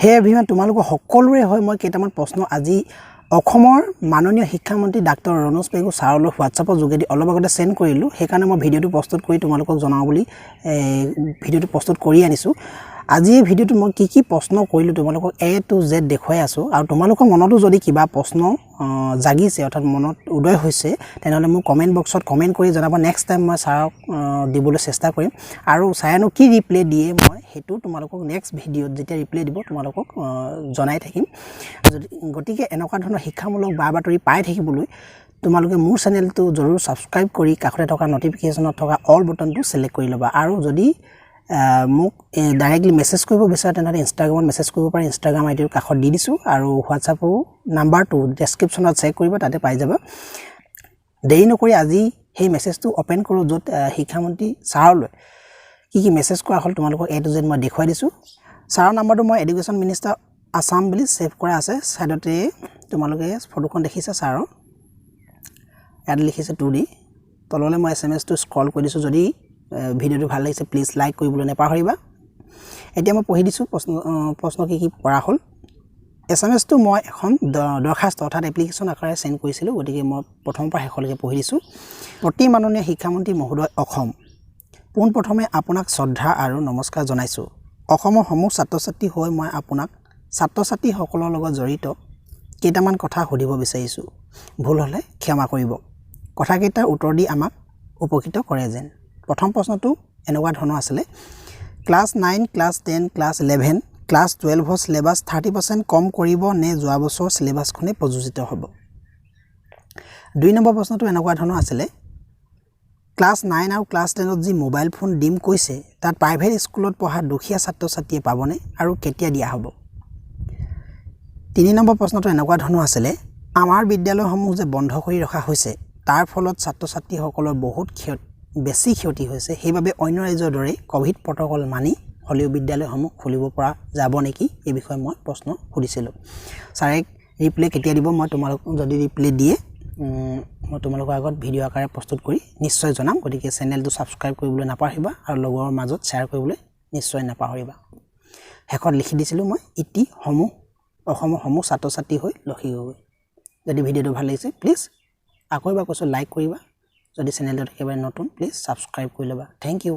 সেই অভিমান তোমালোকৰ সকলোৰে হৈ মই কেইটামান প্ৰশ্ন আজি অসমৰ মাননীয় শিক্ষামন্ত্ৰী ডাক্তৰ ৰণোজ পেগু ছাৰলৈ হোৱাটছআপৰ যোগেদি অলপ আগতে চেণ্ড কৰিলোঁ। সেইকাৰণে মই ভিডিঅ'টো প্ৰস্তুত কৰি তোমালোকক জনাওঁ বুলি ভিডিঅ'টো প্ৰস্তুত কৰি আনিছোঁ। আজি এই ভিডিঅ'টো মই কি কি প্ৰশ্ন কৰিলোঁ, তোমালোকক এ টু জেড দেখুৱাই আছোঁ। আৰু তোমালোকৰ মনতো যদি কিবা প্ৰশ্ন জাগিছে, অৰ্থাৎ মনত উদয় হৈছে, তেনেহ'লে মোক কমেণ্ট বক্সত কমেণ্ট কৰি জনাব। নেক্সট টাইম মই ছাৰক দিবলৈ চেষ্টা কৰিম আৰু ছাৰেনো কি ৰিপ্লাই দিয়ে, মই সেইটো তোমালোকক নেক্সট ভিডিঅ'ত যেতিয়া ৰিপ্লাই দিব, তোমালোকক জনাই থাকিম। যদি গতিকে এনেকুৱা ধৰণৰ শিক্ষামূলক বা বাতৰি পাই থাকিবলৈ তোমালোকে মোৰ চেনেলটো জৰুৰ ছাবস্ক্ৰাইব কৰি কাষতে থকা ন'টিফিকেশ্যনত থকা অল বটনটো ছিলেক্ট কৰি ল'বা। আৰু যদি মোক ডাইৰেক্টলি মেছেজ কৰিব বিচাৰা, তেনেহ'লে ইনষ্টাগ্ৰামত মেছেজ কৰিব পাৰে। ইনষ্টাগ্ৰাম আই ডিৰ কাষত দি দিছোঁ আৰু হোৱাটছআপো নাম্বাৰটো ডেছক্ৰিপশ্যনত চেক কৰিবা, তাতে পাই যাবা। দেৰি নকৰি আজি সেই মেছেজটো অ'পেন কৰোঁ, য'ত শিক্ষামন্ত্ৰী ছাৰলৈ কি কি মেছেজ কৰা হ'ল, তোমালোকক এ টু জেড মই দেখুৱাই দিছোঁ। ছাৰৰ নাম্বাৰটো মই এডুকেশ্যন মিনিষ্টাৰ আছাম বুলি ছেভ কৰা আছে। ছাইডতে তোমালোকে ফটোখন দেখিছা ছাৰৰ, ইয়াত লিখিছে টু ডি। তললৈ মই এছএমএছটো স্ক্ৰল কৰি দিছোঁ। যদি ভিডিঅ'টো ভাল লাগিছে, প্লিজ লাইক কৰিবলৈ নাপাহৰিবা। এতিয়া মই পঢ়ি দিছোঁ প্ৰশ্ন কি কি কৰা হ'ল। এছএমএছটো মই এখন দৰখাস্ত অৰ্থাৎ এপ্লিকেশ্যন আকাৰে চেণ্ড কৰিছিলোঁ, গতিকে মই প্ৰথমৰ পৰা শেষলৈকে পঢ়ি দিছোঁ। অতি মাননীয় শিক্ষামন্ত্ৰী মহোদয়, অসম, পোনপ্ৰথমে আপোনাক শ্ৰদ্ধা আৰু নমস্কাৰ জনাইছোঁ। অসমৰ সমূহ ছাত্ৰ ছাত্ৰী হৈ মই আপোনাক ছাত্ৰ ছাত্ৰীসকলৰ লগত জড়িত কেইটামান কথা সুধিব বিচাৰিছোঁ। ভুল হ'লে ক্ষমা কৰিব। কথাকেইটাৰ উত্তৰ দি আমাক উপকৃত কৰে যেন। প্ৰথম প্ৰশ্নটো এনেকুৱা ধৰণৰ আছিলে: ক্লাছ 9, ক্লাছ 10, ক্লাছ 11, ক্লাছ 12ৰ চিলেবাছ 30% কম কৰিব নে যোৱা বছৰ চিলেবাছখনেই প্ৰযোজিত হ'ব? দুই নম্বৰ প্ৰশ্নটো এনেকুৱা ধৰণৰ আছিলে: ক্লাছ 9 আৰু ক্লাছ 10ত যি মোবাইল ফোন দিম কৈছে, তাত প্ৰাইভেট স্কুলত পঢ়া দুখীয়া ছাত্ৰ ছাত্ৰীয়ে পাবনে আৰু কেতিয়া দিয়া হ'ব? তিনি নম্বৰ প্ৰশ্নটো এনেকুৱা ধৰণৰ আছিলে: আমাৰ বিদ্যালয়সমূহ যে বন্ধ কৰি ৰখা হৈছে, তাৰ ফলত ছাত্ৰ ছাত্ৰীসকলৰ বহুত বেছি ক্ষতি হৈছে। সেইবাবে অন্য ৰাজ্যৰ দৰে ক'ভিড প্ৰট'কল মানি হ'লেও বিদ্যালয়সমূহ খুলিব পৰা যাব নেকি, এই বিষয়ে মই প্ৰশ্ন সুধিছিলোঁ। ছাৰে ৰিপ্লাই কেতিয়া দিব, মই তোমালোক যদি ৰিপ্লাই দিয়ে, মই তোমালোকৰ আগত ভিডিঅ' আকাৰে প্ৰস্তুত কৰি নিশ্চয় জনাম। গতিকে চেনেলটো ছাবস্ক্ৰাইব কৰিবলৈ নাপাহৰিবা আৰু লগৰ মাজত শ্বেয়াৰ কৰিবলৈ নিশ্চয় নাপাহৰিবা। শেষত লিখি দিছিলোঁ মই, ইতি সমূহ অসমৰ সমূহ ছাত্ৰ ছাত্ৰী হৈ লক্ষী গগৈ। যদি ভিডিঅ'টো ভাল লাগিছে, প্লিজ আকৌ এবাৰ কৈছোঁ, লাইক কৰিবা। যদি চেনেলটোত একেবাৰে নতুন, প্লিজ ছাবস্ক্ৰাইব কৰি ল'বা। Thank U.